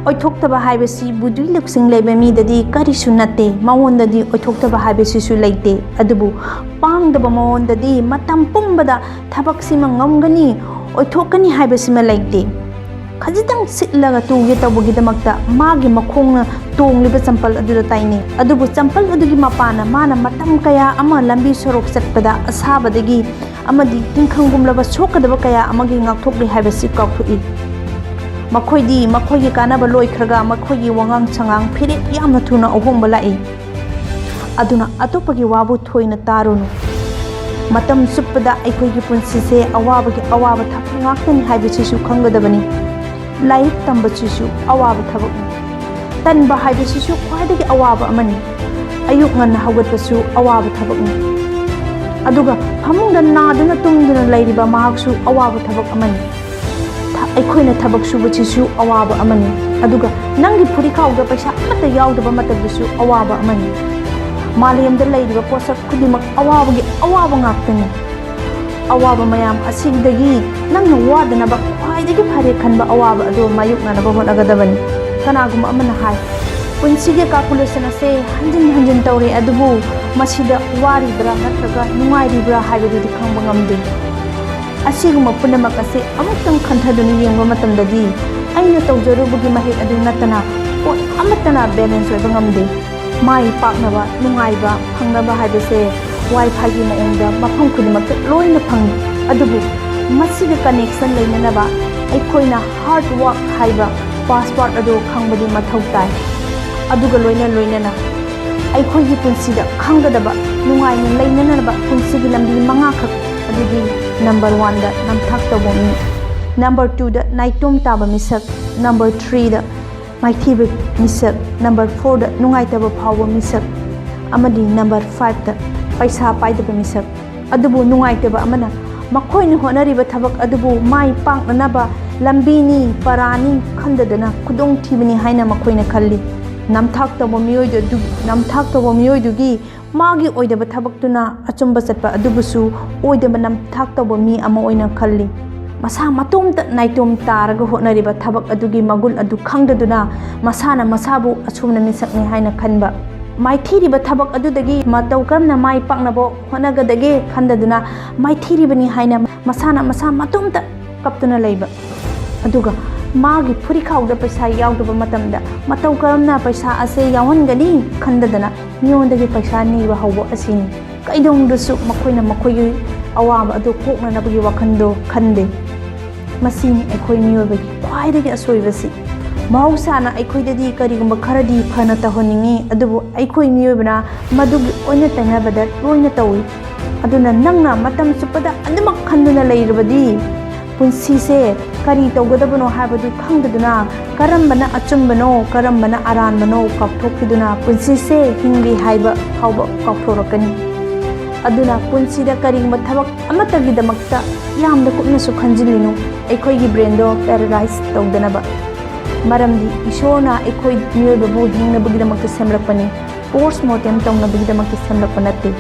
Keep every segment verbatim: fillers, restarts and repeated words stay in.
ꯑꯣꯏꯊꯣꯛꯇꯕ ꯍꯥꯏꯕꯁꯤ ꯕꯨꯙꯤ ꯂꯧꯁꯤꯡ ꯂꯩꯕ ꯃꯤꯗꯗꯤ ꯀꯔꯤꯁꯨ ꯅꯠꯇꯦ, ꯃꯉꯣꯟꯗꯗꯤ ꯑꯣꯏꯊꯣꯛꯇꯕ ꯍꯥꯏꯕꯁꯤꯁꯨ ꯂꯩꯇꯦ꯫ ꯑꯗꯨꯕꯨ ꯄꯥꯡꯗꯕ ꯃꯉꯣꯟꯗꯗꯤ ꯃꯇꯝ ꯄꯨꯝꯕꯗ ꯊꯕꯛꯁꯤꯃ ꯉꯝꯒꯅꯤ, ꯑꯣꯏꯊꯣꯛꯀꯅꯤ ꯍꯥꯏꯕꯁꯤꯃ ꯂꯩꯇꯦ꯫ ꯈꯖꯤꯛꯇꯪ ꯁꯤꯠꯂꯒ ꯇꯨꯒꯦ ꯇꯧꯕꯒꯤꯗꯃꯛꯇ ꯃꯥꯒꯤ ꯃꯈꯣꯡꯅ ꯇꯣꯡꯂꯤꯕ ꯆꯝꯄꯜ ꯑꯗꯨꯗ ꯇꯥꯏꯅꯩ꯫ ꯑꯗꯨꯕꯨ ꯆꯝꯄꯜ ꯑꯗꯨꯒꯤ ꯃꯄꯥꯅ ꯃꯥꯅ ꯃꯇꯝ ꯀꯌꯥ ꯑꯃ ꯂꯝꯕꯤ ꯁꯣꯔꯣꯛ ꯆꯠꯄꯗ ꯑꯁꯥꯕꯗꯒꯤ ꯑꯃꯗꯤ ꯇꯤꯟꯈꯪꯒꯨꯝꯂꯕ ꯁꯣꯛꯀꯗꯕ ꯀꯌꯥ ꯑꯃꯒꯤ ꯉꯥꯛꯊꯣꯛꯂꯤ ꯍꯥꯏꯕꯁꯤ ꯀꯥꯎꯊꯣꯛꯏ꯫ ꯃꯈꯣꯏꯗꯤ ꯃꯈꯣꯏꯒꯤ ꯀꯥꯟꯅꯕ ꯂꯣꯏꯈ꯭ꯔꯒ ꯃꯈꯣꯏꯒꯤ ꯋꯥꯉꯥꯡ ꯁꯉꯥꯡ ꯐꯤꯔꯦꯞ ꯌꯥꯝꯅ ꯊꯨꯅ ꯑꯍꯣꯡꯕ ꯂꯥꯛꯏ꯫ ꯑꯗꯨꯅ ꯑꯇꯣꯞꯄꯒꯤ ꯋꯥꯕꯨ ꯊꯣꯏꯅ ꯇꯥꯔꯨꯅꯨ꯫ ꯃꯇꯝ ꯆꯨꯞꯄꯗ ꯑꯩꯈꯣꯏꯒꯤ ꯄꯨꯟꯁꯤꯁꯦ ꯑꯋꯥꯕꯒꯤ ꯑꯋꯥꯕ ꯊꯕꯛ ꯉꯥꯛꯇꯅꯤ ꯍꯥꯏꯕꯁꯤꯁꯨ ꯈꯪꯒꯗꯕꯅꯤ꯫ ꯂꯥꯏꯔꯤꯛ ꯇꯝꯕꯁꯤꯁꯨ ꯑꯋꯥꯕ ꯊꯕꯛꯅꯤ꯫ ꯇꯟꯕ ꯍꯥꯏꯕꯁꯤꯁꯨ ꯈ꯭ꯋꯥꯏꯗꯒꯤ ꯑꯋꯥꯕ ꯑꯃꯅꯤ꯫ ꯑꯌꯨꯛ ꯉꯟꯅ ꯍꯧꯒꯠꯄꯁꯨ ꯑꯋꯥꯕ ꯊꯕꯛꯅꯤ꯫ ꯑꯗꯨꯒ ꯐꯃꯨꯡꯗ ꯅꯥꯗꯨꯅ ꯇꯨꯝꯗꯨꯅ ꯂꯩꯔꯤꯕ ꯃꯍꯥꯛꯁꯨ ꯑꯋꯥꯕ ꯊꯕꯛ ꯑꯃꯅꯤ꯫ ꯊ-, ꯑꯩꯈꯣꯏꯅ ꯊꯕꯛ ꯁꯨꯕꯁꯤꯁꯨ ꯑꯋꯥꯕ ꯑꯃꯅꯤ꯫ ꯑꯗꯨꯒ ꯅꯪꯒꯤ ꯐꯨꯔꯤꯈꯥꯎꯗ ꯄꯩꯁꯥ ꯑꯃꯠꯇ ꯌꯥꯎꯗꯕ ꯃꯇꯝꯗꯁꯨ ꯑꯋꯥꯕ ꯑꯃꯅꯤ꯫ ꯃꯥꯂꯦꯝꯗ ꯂꯩꯔꯤꯕ ꯄꯣꯠꯁꯛ ꯈꯨꯗꯤꯡꯃꯛ ꯑꯋꯥꯕꯒꯤ ꯑꯋꯥꯕ ꯉꯥꯛꯇꯅꯤ꯫ ꯑꯋꯥꯕ ꯃꯌꯥꯝ ꯑꯁꯤꯗꯒꯤ ꯅꯪꯅ ꯋꯥꯗꯅꯕ ꯈ꯭ꯋꯥꯏꯗꯒꯤ ꯐꯔꯦ ꯈꯟꯕ ꯑꯋꯥꯕ ꯑꯗꯨ ꯃꯥꯌꯣꯛꯅꯅꯕ ꯍꯣꯠꯅꯒꯗꯕꯅꯤ꯫ ꯀꯅꯥꯒꯨꯝꯕ ꯑꯃꯅ ꯍꯥꯏ, "ꯄꯨꯟꯁꯤꯒꯤ calculation ꯑꯁꯦ ꯍꯟꯖꯤꯟ ꯍꯟꯖꯤꯟ ꯇꯧꯔꯦ, ꯑꯗꯨꯕꯨ ꯃꯁꯤꯗ ꯋꯥꯔꯤꯕ꯭ꯔꯥ ꯅꯠꯇ꯭ꯔꯒ ꯅꯨꯡꯉꯥꯏꯔꯤꯕ꯭ꯔꯥ ꯍꯥꯏꯕꯗꯨꯗꯤ ꯈꯪꯕ ꯉꯝꯗꯦ꯫" ꯑꯁꯤꯒꯨꯝꯕ ꯄꯨꯝꯅꯃꯛ ꯑꯁꯤ ꯑꯃꯨꯛꯇꯪ ꯈꯟꯊꯗꯨꯅ ꯌꯦꯡꯕ ꯃꯇꯝꯗꯗꯤ ꯑꯩꯅ ꯇꯧꯖꯔꯨꯕꯒꯤ ꯃꯍꯩ ꯑꯗꯨ ꯅꯠꯇꯅ ꯄꯣꯠ ꯑꯃꯠꯇꯅ balance ꯑꯣꯏꯕ ꯉꯝꯗꯦ꯫ ꯃꯥꯏ ꯄꯥꯛꯅꯕ, ꯅꯨꯡꯉꯥꯏꯕ ꯐꯪꯅꯕ ꯍꯥꯏꯕꯁꯦ Wi-Fiꯒꯤ ꯃꯑꯣꯡꯗ ꯃꯐꯝ ꯈꯨꯗꯤꯡꯃꯛꯇ ꯂꯣꯏꯅ ꯐꯪꯏ꯫ ꯑꯗꯨꯕꯨ ꯃꯁꯤꯒ connection ꯂꯩꯅꯅꯕ ꯑꯩꯈꯣꯏꯅ hard work ꯍꯥꯏꯕ password ꯑꯗꯨ ꯈꯪꯕꯗꯤ ꯃꯊꯧ ꯇꯥꯏ꯫ ꯑꯗꯨꯒ ꯂꯣꯏꯅ ꯂꯣꯏꯅꯅ ꯑꯩꯈꯣꯏꯒꯤ ꯄꯨꯟꯁꯤꯗ ꯈꯪꯒꯗꯕ ꯅꯨꯡꯉꯥꯏꯅ ꯂꯩꯅꯅꯕ ꯄꯨꯟꯁꯤꯒꯤ ꯂꯝꯕꯤ ꯃꯉꯥꯈꯛ ꯑꯗꯨꯗꯤ, number oneꯗ ꯅꯝꯊꯥꯛ ꯇꯧꯕ ꯃꯤ, number twoꯗ ꯅꯥꯏꯇꯣꯝ ꯇꯥꯕ ꯃꯤꯁꯛ, number threeꯗ ꯃꯥꯏꯊꯤꯕ ꯃꯤꯁꯛ, number fourꯗ ꯅꯨꯡꯉꯥꯏꯇꯕ ꯐꯥꯎꯕ ꯃꯤꯁꯛ, ꯑꯃꯗꯤ number fiveꯇ ꯄꯩꯁꯥ ꯄꯥꯏꯗꯕ ꯃꯤꯁꯛ꯫ ꯑꯗꯨꯕꯨ ꯅꯨꯡꯉꯥꯏꯇꯕ ꯑꯃꯅ, ꯃꯈꯣꯏꯅ ꯍꯣꯠꯅꯔꯤꯕ ꯊꯕꯛ ꯑꯗꯨꯕꯨ ꯃꯥꯏ ꯄꯥꯛꯅꯅꯕ ꯂꯝꯕꯤꯅꯤ, ꯄꯔꯥꯅꯤ ꯈꯟꯗꯗꯅ ꯈꯨꯗꯣꯡꯊꯤꯕꯅꯤ ꯍꯥꯏꯅ ꯃꯈꯣꯏꯅ ꯈꯜꯂꯤ꯫ ꯅꯝꯊꯥꯛ ꯇꯧꯕ ꯃꯤꯑꯣꯏꯗꯨ-, ꯅꯝꯊꯥꯛ ꯇꯧꯕ ꯃꯤꯑꯣꯏꯗꯨꯒꯤ ꯃꯥꯒꯤ ꯑꯣꯏꯗꯕ ꯊꯕꯛꯇꯨꯅ ꯑꯆꯨꯝꯕ ꯆꯠꯄ ꯑꯗꯨꯕꯨꯁꯨ ꯑꯣꯏꯗꯕ ꯅꯝꯊꯥꯛ ꯇꯧꯕ ꯃꯤ ꯑꯃ ꯑꯣꯏꯅ ꯈꯜꯂꯤ꯫ ꯃꯁꯥ ꯃꯇꯣꯝꯇ ꯅꯥꯏꯇꯣꯝ ꯇꯥꯔꯒ ꯍꯣꯠꯅꯔꯤꯕ ꯊꯕꯛ ꯑꯗꯨꯒꯤ ꯃꯒꯨꯟ ꯑꯗꯨ ꯈꯪꯗꯗꯨꯅ ꯃꯁꯥꯅ ꯃꯁꯥꯕꯨ ꯑꯁꯨꯝꯅ ꯃꯤꯁꯛꯅꯤ ꯍꯥꯏꯅ ꯈꯟꯕ, ꯃꯥꯏꯊꯤꯔꯤꯕ ꯊꯕꯛ ꯑꯗꯨꯗꯒꯤ ꯃꯇꯧ ꯀꯔꯝꯅ ꯃꯥꯏ ꯄꯥꯛꯅꯕ ꯍꯣꯠꯅꯒꯗꯒꯦ ꯈꯟꯗꯗꯨꯅ ꯃꯥꯏꯊꯤꯔꯤꯕꯅꯤ ꯍꯥꯏꯅ ꯃꯁꯥꯅ ꯃꯁꯥ ꯃꯇꯣꯝꯇ ꯀꯞꯇꯨꯅ ꯂꯩꯕ, ꯑꯗꯨꯒ ꯃꯥꯒꯤ ꯐꯨꯔꯤꯈꯥꯎꯗ ꯄꯩꯁꯥ ꯌꯥꯎꯗꯕ ꯃꯇꯝꯗ ꯃꯇꯧ ꯀꯔꯝꯅ ꯄꯩꯁꯥ ꯑꯁꯦ ꯌꯥꯎꯍꯟꯒꯅꯤ ꯈꯟꯗꯗꯅ ꯃꯤꯉꯣꯟꯗꯒꯤ ꯄꯩꯁꯥ ꯅꯤꯕ ꯍꯧꯕ ꯑꯁꯤꯅꯤ꯫ ꯀꯩꯗꯧꯅꯨꯡꯗꯁꯨ ꯃꯈꯣꯏꯅ ꯃꯈꯣꯏꯒꯤ ꯑꯋꯥꯕ ꯑꯗꯨ ꯀꯣꯛꯅꯅꯕꯒꯤ ꯋꯥꯈꯜꯗꯣ ꯈꯟꯗꯦ꯫ ꯃꯁꯤꯅꯤ ꯑꯩꯈꯣꯏ ꯃꯤꯑꯣꯏꯕꯒꯤ ꯈ꯭ꯋꯥꯏꯗꯒꯤ ꯑꯁꯣꯏꯕꯁꯤ꯫ ꯃꯍꯧꯁꯥꯅ ꯑꯩꯈꯣꯏꯗꯗꯤ ꯀꯔꯤꯒꯨꯝꯕ ꯈꯔꯗꯤ ꯐꯅ ꯇꯧꯍꯟꯅꯤꯡꯏ, ꯑꯗꯨꯕꯨ ꯑꯩꯈꯣꯏ ꯃꯤꯑꯣꯏꯕꯅ ꯃꯗꯨꯒꯤ ꯑꯣꯏꯅ ꯇꯩꯅꯕꯗ ꯂꯣꯏꯅ ꯇꯧꯏ꯫ ꯑꯗꯨꯅ ꯅꯪꯅ ꯃꯇꯝ ꯆꯨꯞꯄꯗ ꯑꯗꯨꯃꯛ ꯈꯟꯗꯨꯅ ꯂꯩꯔꯕꯗꯤ ꯄꯨꯟꯁꯤꯁꯦ ꯀꯔꯤ ꯇꯧꯒꯗꯕꯅꯣ ꯍꯥꯏꯕꯗꯨ ꯈꯪꯗꯗꯨꯅ ꯀꯔꯝꯕꯅ ꯑꯆꯨꯝꯕꯅꯣ, ꯀꯔꯝꯕꯅ ꯑꯔꯥꯟꯕꯅꯣ ꯀꯥꯎꯊꯣꯛꯈꯤꯗꯨꯅ ꯄꯨꯟꯁꯤꯁꯦ ꯍꯤꯡꯂꯤ ꯍꯥꯏꯕ ꯐꯥꯎꯕ ꯀꯥꯎꯊꯣꯔꯛꯀꯅꯤ꯫ ꯑꯗꯨꯅ ꯄꯨꯟꯁꯤꯗ ꯀꯔꯤꯒꯨꯝꯕ ꯊꯕꯛ ꯑꯃꯠꯇꯒꯤꯗꯃꯛꯇ ꯌꯥꯝꯅ ꯀꯨꯞꯅꯁꯨ ꯈꯟꯖꯤꯜꯂꯨꯅꯨ, ꯑꯩꯈꯣꯏꯒꯤ ꯕ꯭ꯔꯦꯟꯗꯣ ꯄꯦꯔꯥꯂꯥꯏꯁ ꯇꯧꯗꯅꯕ꯫ ꯃꯔꯝꯗꯤ ꯏꯁꯣꯔꯅ ꯑꯩꯈꯣꯏ ꯃꯤꯑꯣꯏꯕꯕꯨ ꯍꯤꯡꯅꯕꯒꯤꯗꯃꯛꯇ ꯁꯦꯝꯂꯛꯄꯅꯤ, ꯄꯣꯁ ꯃꯣꯔꯇꯦꯝ ꯇꯧꯅꯕꯒꯤꯗꯃꯛꯇ ꯁꯦꯝꯂꯛꯄ ꯅꯠꯇꯦ꯫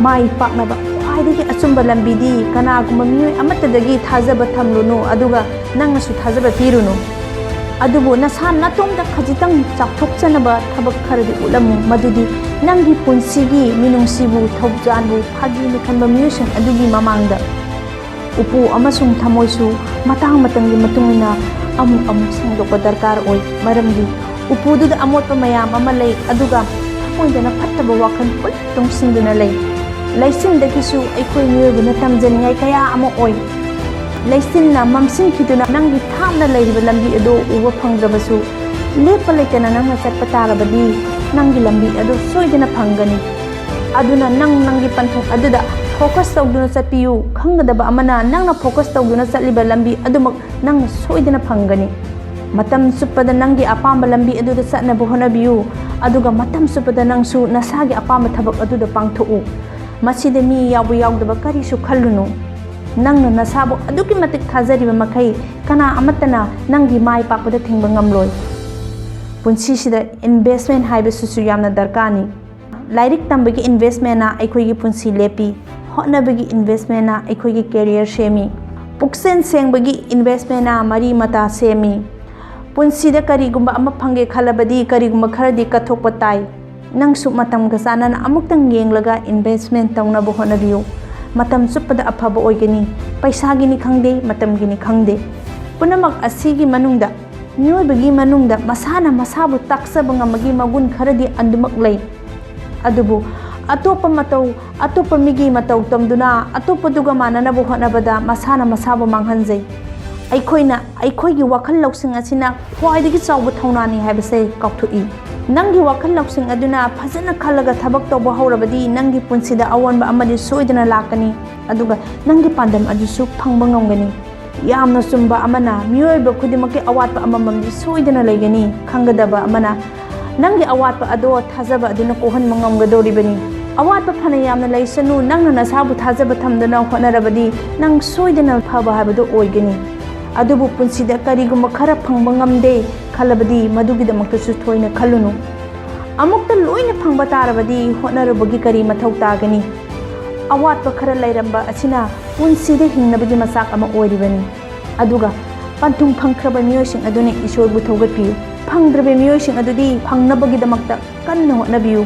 ꯃꯥꯏ ꯄꯥꯛꯅꯕ ꯈ꯭ꯋꯥꯏꯗꯒꯤ ꯑꯆꯨꯝꯕ ꯂꯝꯕꯤꯗꯤ ꯀꯅꯥꯒꯨꯝꯕ ꯃꯤꯑꯣꯏ ꯑꯃꯠꯇꯗꯒꯤ ꯊꯥꯖꯕ ꯊꯝꯂꯨꯅꯨ, ꯑꯗꯨꯒ ꯅꯪꯅꯁꯨ ꯊꯥꯖꯕ ꯄꯤꯔꯨꯅꯨ꯫ ꯑꯗꯨꯕꯨ ꯅꯁꯥ ꯅꯇꯣꯝꯇ ꯈꯖꯤꯛꯇꯪ ꯆꯥꯎꯊꯣꯛꯆꯅꯕ ꯊꯕꯛ ꯈꯔꯗꯤ ꯎꯠꯂꯝꯃꯨ, ꯃꯗꯨꯗꯤ ꯅꯪꯒꯤ ꯄꯨꯟꯁꯤꯒꯤ ꯃꯤꯅꯨꯡꯁꯤꯕꯨ, ꯊꯧꯖꯥꯜꯕꯨ, ꯐꯥꯒꯤꯅꯤ ꯈꯟꯕ ꯃꯤꯑꯣꯏꯁꯤꯡ ꯑꯗꯨꯒꯤ ꯃꯃꯥꯡꯗ꯫ ꯎꯄꯨ ꯑꯃꯁꯨꯡ ꯊꯃꯣꯏꯁꯨ ꯃꯇꯥꯡ ꯃꯇꯝꯒꯤ ꯃꯇꯨꯡ ꯏꯟꯅ ꯑꯃꯨꯛ ꯑꯃꯨꯛ ꯁꯦꯡꯗꯣꯛꯄ ꯗꯔꯀꯥꯔ ꯑꯣꯏ, ꯃꯔꯝꯗꯤ ꯎꯄꯨꯗꯨꯗ ꯑꯃꯣꯠꯄ ꯃꯌꯥꯝ ꯑꯃ ꯂꯩ, ꯑꯗꯨꯒ ꯊꯃꯣꯏꯗꯅ ꯐꯠꯇꯕ ꯋꯥꯈꯜ ꯄꯨꯜꯂꯞ ꯇꯨꯡꯁꯤꯟꯗꯨꯅ ꯂꯩ꯫ ꯂꯩꯆꯤꯟꯗꯒꯤꯁꯨ ꯑꯩꯈꯣꯏ ꯃꯤꯑꯣꯏꯕꯅ ꯇꯝꯖꯅꯤꯡꯉꯥꯏ ꯀꯌꯥ ꯑꯃ ꯑꯣꯏ꯫ ꯂꯩꯆꯤꯟꯅ ꯃꯝꯁꯤꯟꯈꯤꯗꯨꯅ ꯅꯪꯒꯤ ꯊꯥꯞꯅ ꯂꯩꯔꯤꯕ ꯂꯝꯕꯤ ꯑꯗꯨ ꯎꯕ ꯐꯪꯗ꯭ꯔꯕꯁꯨ, ꯂꯦꯞꯄ ꯂꯩꯇꯅ ꯅꯪꯅ ꯆꯠꯄ ꯇꯥꯔꯕꯗꯤ ꯅꯪꯒꯤ ꯂꯝꯕꯤ ꯑꯗꯨ ꯁꯣꯏꯗꯅ ꯐꯪꯒꯅꯤ꯫ ꯑꯗꯨꯅ ꯅꯪ ꯅꯪꯒꯤ ꯄꯟꯊꯨꯡ ꯑꯗꯨꯗ ꯐꯣꯀꯁ ꯇꯧꯗꯨꯅ ꯆꯠꯄꯤꯌꯨ꯫ ꯈꯪꯒꯗꯕ ꯑꯃꯅ, ꯅꯪꯅ ꯐꯣꯀꯁ ꯇꯧꯗꯨꯅ ꯆꯠꯂꯤꯕ ꯂꯝꯕꯤ ꯑꯗꯨꯃꯛ ꯅꯪꯅ ꯁꯣꯏꯗꯅ ꯐꯪꯒꯅꯤ꯫ ꯃꯇꯝ ꯆꯨꯞꯄꯗ ꯅꯪꯒꯤ ꯑꯄꯥꯝꯕ ꯂꯝꯕꯤ ꯑꯗꯨꯗ ꯆꯠꯅꯕ ꯍꯣꯠꯅꯕꯤꯌꯨ, ꯑꯗꯨꯒ ꯃꯇꯝ ꯆꯨꯞꯄꯗ ꯅꯪꯁꯨ ꯅꯁꯥꯒꯤ ꯑꯄꯥꯝꯕ ꯊꯕꯛ ꯑꯗꯨꯗ ꯄꯥꯡꯊꯣꯛꯎ꯫ ꯃꯁꯤꯗ ꯃꯤ ꯌꯥꯎꯕ ꯌꯥꯎꯗꯕ ꯀꯔꯤꯁꯨ ꯈꯜꯂꯨꯅꯨ꯫ ꯅꯪꯅ ꯅꯁꯥꯕꯨ ꯑꯗꯨꯛꯀꯤ ꯃꯇꯤꯛ ꯊꯥꯖꯔꯤꯕ ꯃꯈꯩ, ꯀꯅꯥ ꯑꯃꯠꯇꯅ ꯅꯪꯒꯤ ꯃꯥꯏ ꯄꯥꯛꯄꯗ ꯊꯤꯡꯕ ꯉꯝꯂꯣꯏ꯫ ꯄꯨꯟꯁꯤꯁꯤꯗ ꯏꯟꯚꯦꯁꯃꯦꯟ ꯍꯥꯏꯕꯁꯤꯁꯨ ꯌꯥꯝꯅ ꯗꯔꯀꯥꯔꯅꯤ꯫ ꯂꯥꯏꯔꯤꯛ ꯇꯝꯕꯒꯤ ꯏꯟꯚꯦꯁꯃꯦꯟꯅ ꯑꯩꯈꯣꯏꯒꯤ ꯄꯨꯟꯁꯤ ꯂꯦꯞꯄꯤ꯫ ꯍꯣꯠꯅꯕꯒꯤ investmentꯅ ꯑꯩꯈꯣꯏꯒꯤ career ꯁꯦꯝꯃꯤ꯫ ꯄꯨꯛꯆꯦꯜ ꯁꯦꯡꯕꯒꯤ investmentꯅ ꯃꯔꯤ ꯃꯇꯥ ꯁꯦꯝꯃꯤ꯫ ꯄꯨꯟꯁꯤꯗ ꯀꯔꯤꯒꯨꯝꯕ ꯑꯃ ꯐꯪꯒꯦ ꯈꯜꯂꯕꯗꯤ ꯀꯔꯤꯒꯨꯝꯕ ꯈꯔꯗꯤ ꯀꯠꯊꯣꯛꯄ ꯇꯥꯏ꯫ ꯅꯪꯁꯨ ꯃꯇꯝꯒ ꯆꯥꯟꯅꯅ ꯑꯃꯨꯛꯇꯪ ꯌꯦꯡꯂꯒ investment ꯇꯧꯅꯕ ꯍꯣꯠꯅꯕꯤꯌꯨ꯫ ꯃꯇꯝ ꯆꯨꯞꯄꯗ ꯑꯐꯕ ꯑꯣꯏꯒꯅꯤ꯫ ꯄꯩꯁꯥꯒꯤꯅꯤ ꯈꯪꯗꯦ, ꯃꯇꯝꯒꯤꯅꯤ ꯈꯪꯗꯦ꯫ ꯄꯨꯝꯅꯃꯛ ꯑꯁꯤꯒꯤ ꯃꯅꯨꯡꯗ, ꯃꯤꯑꯣꯏꯕꯒꯤ ꯃꯅꯨꯡꯗ ꯃꯁꯥꯅ ꯃꯁꯥꯕꯨ ꯇꯥꯛꯆꯕ ꯉꯝꯕꯒꯤ ꯃꯒꯨꯟ ꯈꯔꯗꯤ ꯑꯗꯨꯃꯛ ꯂꯩ꯫ ꯑꯗꯨꯕꯨ ꯑꯇꯣꯞꯄ ꯃꯇꯧ, ꯑꯇꯣꯞꯄ ꯃꯤꯒꯤ ꯃꯇꯧ ꯇꯝꯗꯨꯅ ꯑꯇꯣꯞꯄꯗꯨꯒ ꯃꯥꯟꯅꯅꯕ ꯍꯣꯠꯅꯕꯗ ꯃꯁꯥꯅ ꯃꯁꯥꯕꯨ ꯃꯥꯡꯍꯟꯖꯩ꯫ ꯑꯩꯈꯣꯏꯅ ꯑꯩꯈꯣꯏꯒꯤ ꯋꯥꯈꯜ ꯂꯧꯁꯤꯡ ꯑꯁꯤꯅ ꯈ꯭ꯋꯥꯏꯗꯒꯤ ꯆꯥꯎꯕ ꯊꯧꯅꯥꯅꯤ ꯍꯥꯏꯕꯁꯦ ꯀꯥꯎꯊꯣꯛꯏ꯫ ꯅꯪꯒꯤ ꯋꯥꯈꯜ ꯂꯧꯁꯤꯡ ꯑꯗꯨꯅ ꯐꯖꯅ ꯈꯜꯂꯒ ꯊꯕꯛ ꯇꯧꯕ ꯍꯧꯔꯕꯗꯤ ꯅꯪꯒꯤ ꯄꯨꯟꯁꯤꯗ ꯑꯑꯣꯟꯕ ꯑꯃꯗꯤ ꯁꯣꯏꯗꯅ ꯂꯥꯛꯀꯅꯤ, ꯑꯗꯨꯒ ꯅꯪꯒꯤ ꯄꯥꯟꯗꯝ ꯑꯗꯨꯁꯨ ꯐꯪꯕ ꯉꯝꯒꯅꯤ꯫ ꯌꯥꯝꯅ ꯆꯨꯝꯕ ꯑꯃꯅ, ꯃꯤꯑꯣꯏꯕ ꯈꯨꯗꯤꯡꯃꯛꯀꯤ ꯑꯋꯥꯠꯄ ꯑꯃꯃꯝꯗꯤ ꯁꯣꯏꯗꯅ ꯂꯩꯒꯅꯤ꯫ ꯈꯪꯒꯗꯕ ꯑꯃꯅ, ꯅꯪꯒꯤ ꯑꯋꯥꯠꯄ ꯑꯗꯣ ꯊꯥꯖꯕ ꯑꯗꯨꯅ ꯀꯣꯛꯍꯟꯕ ꯉꯝꯒꯗꯧꯔꯤꯕꯅꯤ꯫ ꯑꯋꯥꯠꯄ ꯐꯅ ꯌꯥꯝꯅ ꯂꯩꯁꯅꯨ, ꯅꯪꯅ ꯅꯁꯥꯕꯨ ꯊꯥꯖꯕ ꯊꯝꯗꯨꯅ ꯍꯣꯠꯅꯔꯕꯗꯤ ꯅꯪ ꯁꯣꯏꯗꯅ ꯐꯕ ꯍꯥꯏꯕꯗꯨ ꯑꯣꯏꯒꯅꯤ꯫ ꯑꯗꯨꯕꯨ ꯄꯨꯟꯁꯤꯗ ꯀꯔꯤꯒꯨꯝꯕ ꯈꯔ ꯐꯪꯕ ꯉꯝꯗꯦ ꯈꯜꯂꯕꯗꯤ ꯃꯗꯨꯒꯤꯗꯃꯛꯇꯁꯨ ꯊꯣꯏꯅ ꯈꯜꯂꯨꯅꯨ꯫ ꯑꯃꯨꯛꯇ ꯂꯣꯏꯅ ꯐꯪꯕ ꯇꯥꯔꯕꯗꯤ ꯍꯣꯠꯅꯔꯨꯕꯒꯤ ꯀꯔꯤ ꯃꯊꯧ ꯇꯥꯒꯅꯤ? ꯑꯋꯥꯠꯄ ꯈꯔ ꯂꯩꯔꯝꯕ ꯑꯁꯤꯅ ꯄꯨꯟꯁꯤꯗ ꯍꯤꯡꯅꯕꯒꯤ ꯃꯆꯥꯛ ꯑꯃ ꯑꯣꯏꯔꯤꯕꯅꯤ꯫ ꯑꯗꯨꯒ ꯄꯟꯊꯨꯡ ꯐꯪꯈ꯭ꯔꯕ ꯃꯤꯑꯣꯏꯁꯤꯡ ꯑꯗꯨꯅ ꯏꯁꯣꯔꯕꯨ ꯊꯧꯒꯠꯄꯤꯌꯨ꯫ ꯐꯪꯗ꯭ꯔꯕ ꯃꯤꯑꯣꯏꯁꯤꯡ ꯑꯗꯨꯗꯤ ꯐꯪꯅꯕꯒꯤꯗꯃꯛꯇ ꯀꯟꯅ ꯍꯣꯠꯅꯕꯤꯌꯨ꯫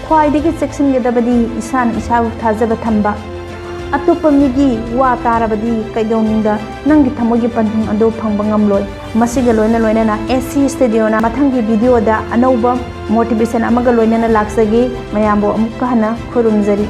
ꯈ꯭ꯋꯥꯏꯗꯒꯤ ꯆꯦꯛꯁꯤꯟꯒꯗꯕꯗꯤ ꯏꯁꯥꯅ ꯏꯁꯥꯕꯨ ꯊꯥꯖꯕ ꯊꯝꯕ꯫ ꯑꯇꯣꯞꯄ ꯃꯤꯒꯤ ꯋꯥ ꯇꯥꯔꯕꯗꯤ ꯀꯩꯗꯧꯅꯨꯡꯗ ꯅꯪꯒꯤ ꯊꯃꯣꯏꯒꯤ ꯄꯟꯊꯨꯡ ꯑꯗꯨ ꯐꯪꯕ ꯉꯝꯂꯣꯏ꯫ ꯃꯁꯤꯒ ꯂꯣꯏꯅ ꯂꯣꯏꯅꯅ ꯑꯦꯁ ꯁꯤ ꯁ꯭ꯇꯨꯗꯤꯑꯣꯅ ꯃꯊꯪꯒꯤ ꯚꯤꯗꯤꯑꯣꯗ ꯑꯅꯧꯕ motivation ꯑꯃꯒ ꯂꯣꯏꯅꯅ ꯂꯥꯛꯆꯒꯦ꯫ ꯃꯌꯥꯝꯕꯨ ꯑꯃꯨꯛꯀ ꯍꯟꯅ ꯈꯨꯔꯨꯝꯖꯔꯤ꯫